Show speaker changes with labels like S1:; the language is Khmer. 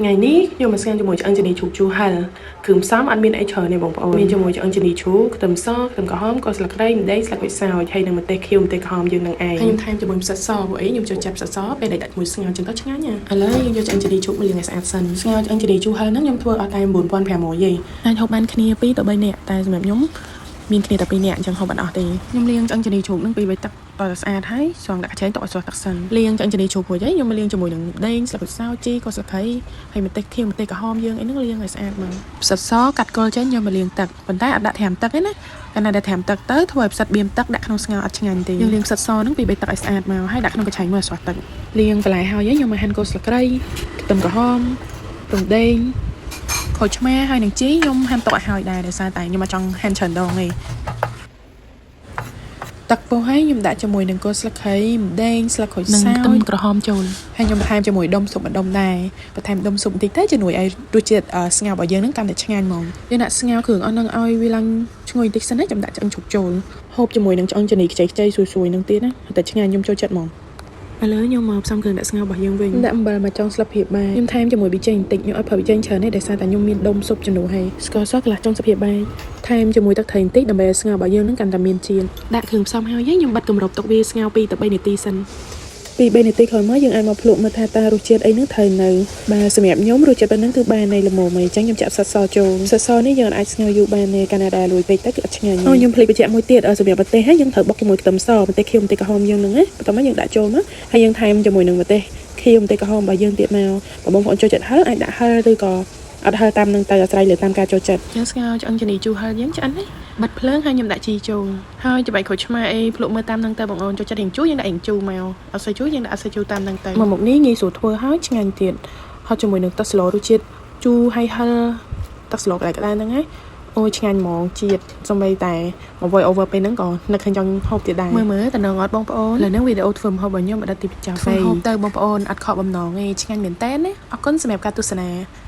S1: ថ្ងៃនេះខ្ញុំមកស្ងាជាមួយឆ្អឹងជំនីជ្រូកជូរហិលគ្រឿងផ្សំអត់មានអីច្រើនទេបងប្អូនមានជាមួយឆ្អឹងជំនីជ្រូកខ្ទឹមសខ្ទឹមក្រហមក៏ស្លឹកគ្រៃម្ទេសស្លឹកក្រូចសើចហើយនិងម្ទេសខៀវម្ទេសក្រហមយើងនឹងឯងហើយខ្ញុំថែមជាមួយផ្សិតសព្រោះអីខ្ញុំចូលចិត្តផ្សិតសពេលដែលដាក់ជាមួយស្ងោរចឹងទៅឆ្ងាញ់ណាឥឡូវយើងយកឆ្អឹងជំនីជ្រូកមកលាងឲ្យស្អាតសិនស្ងោរឆ្អឹងជំនីជូរហិលហ្នឹងខ្ញុំធ្វើអស់តែ9500ទេអាចហូបបានគ្នា2ទៅ3នាក់តែសម្រាប់ខ្ញុំមានគ្នាតែ2នាក់អញ្ចឹងហូបអត់អស់ទេខ្ញុំលាងឆ្អឹងជំនីជ្រូកហ្នឹងពី3ទឹកតតែស្អាតហើយស្រង់ដាក់កញ្ឆេងទុកឲ្យស្រស់ទឹកសិនលាងឆ្អឹងជំនីជ្រូករួចហើយខ្ញុំមកលាងជាមួយនឹងដេងស្លឹកក្រូចសើចជីក៏ស្លឹកគ្រៃហើយម្ទេសខៀវម្ទេសក្រហមយើងអីហ្នឹងលាងឲ្យស្អាតមកផ្សិតសកាត់គល់ចេញយកមកលាងទឹកប៉ុន្តែអត់ដាក់ត្រាំទឹកទេណាកាលណាដែលត្រាំទឹកទៅធ្វើឲ្យផ្សិតបៀមទឹកដាក់ក្នុងស្ងោរអត់ឆ្ងាញ់ទេយើងលាងផ្សិតសហ្នឹងពី3ទឹកឲ្យស្អាតមកហើយដាក់ក្នុងកញ្ឆេងមួយឲ្យស្រស់ទឹកលាងបន្លែហើយខ្ញុំមកហាន់គល់ស្លឹកគ្រៃខ្ទឹមក្រហមរំដេងក្រូចឆ្មាហើយនឹងជីខ្ញុំហាន់ទុកឲ្យហើយដែរដោយសារតែខ្ញុំអត់ចង់ហាន់ច្រើនដងទេ ទឹកពោះហើយខ្ញុំដាក់ជាមួយនឹងគល់ស្លឹកគ្រៃម្ដេងស្លឹកក្រូច
S2: និង
S1: សើ
S2: ខ្ទឹម
S1: ច
S2: ក្រហមចូល
S1: ហើយខ្ញុំបន្ថែមជាមួយដុំស៊ុបម្ដុំដែរបន្ថែមដុំស៊ុបបន្តិចទៅជំនួយឲ្យរសជាតិស្ងោររបស់យើងនឹងកាន់តែឆ្ងាញ់ហ្មងយើងដាក់ស្ងោរគ្រឿងអស់នឹងឲ្យវាឡើងឈ្ងុយបន្តិចសិនណាចាំដាក់ឆ្អឹងជ្រូកចូលហូបជាមួយនឹងឆ្អឹងជំនីខ្ចីខ្ចីស្រួយៗនឹងទៀតណាតែឆ្ងាញ់ខ្ញុំចូលចិត្តហ្មងឥឡូវខ្ញុំមកផ្សំគ្រឿងដាក់ស្ងោររបស់យើងវិញដាក់អំបិលមួយចុងស្លាបព្រាបាយខ្ញុំថែមជាមួយប៊ីចេងបន្តិចខ្ញុំអត់ប្រើប៊ីចេងច្រើនទេដោយសារតែខ្ញុំមានដុំស៊ុបជំនួសហើយស្ករសកន្លះចុងស្លាបព្រាបាយថែមជាមួយទឹកត្រីបន្តិចដើម្បីឲ្យស្ងោររបស់យើងនឹងកាន់តែមានជាតិដាក់គ្រឿងផ្សំហើយខ្ញុំបិទគម្របទុកវាស្ងោរ2ទៅ3នាទីសិន ពី3នាទីក្រោយមកយើងអាចមកភ្លក់មើលថាតើរសជាតិអីហ្នឹងត្រូវនៅបាទសម្រាប់ខ្ញុំរសជាតិប៉ុណ្ណឹងគឺបាននៃល្មមហើយអញ្ចឹងខ្ញុំចាក់ផ្សិតសចូលផ្សិតសនេះយើងអាចស្ងោរយូរបានទេកាលណាដែលលួយពេកទៅគឺអត់ឆ្ងាញ់អូខ្ញុំភ្លេចបញ្ជាក់មួយទៀតសម្រាប់ម្ទេសហើយយើងត្រូវបុកជាមួយខ្ទឹមសម្ទេសខៀវម្ទេសក្រហមយើងហ្នឹងណាបន្ទាប់មកយើងដាក់ចូលមកហើយយើងថែមជាមួយនឹងម្ទេសខៀវម្ទេសក្រហមរបស់យើងទៀតមកបើបងប្អូនចូលចិត្តហឹរអាចដាក់ហឹរឬក៏អត់ហឹរតាមនឹងទៅអាស្រ័យលើតាមការចូលចិត្តយើងស្ងោរឆ្អឹងជំនីជូរហឹរយើងឆ្អិនណាបិទភ្លើងហើយខ្ញុំដាក់ជីចូលហើយច្បែកក្រូចឆ្មាអីភ្លក់មើលតាមនឹងទៅបងអូនចូលចិត្តរៀងជូរយើងដាក់រៀងជូរមកអត់សូវជូរយើងដាក់អត់សូវជូរតាមនឹងទៅមកមុខនេះងាយស្រួលធ្វើហើយឆ្ងាញ់ទៀតហត់ជាមួយនឹងទឹកស្លរសជាតិជូរហើយហឹរទឹកស្លក្តៅៗហ្នឹងណាអូយឆ្ងាញ់ហ្មងជាតិសំបីតែមក voice over ពេលហ្នឹងក៏នឹកឃើញចង់ហូបទៀតដែរមើលមើលតំណងអត់បងប្អូនឥឡូវហ្នឹងវីដេអូធ្វើម្ហូបរបស់ខ្ញុំមកដល់ទីបញ្ចប់ធ្វើហូបទៅបងប្អូនអត់ខកបំណងទេឆ្ងាញ់មែនតើណាអរគុណសម្រាប់ការទស្សនា។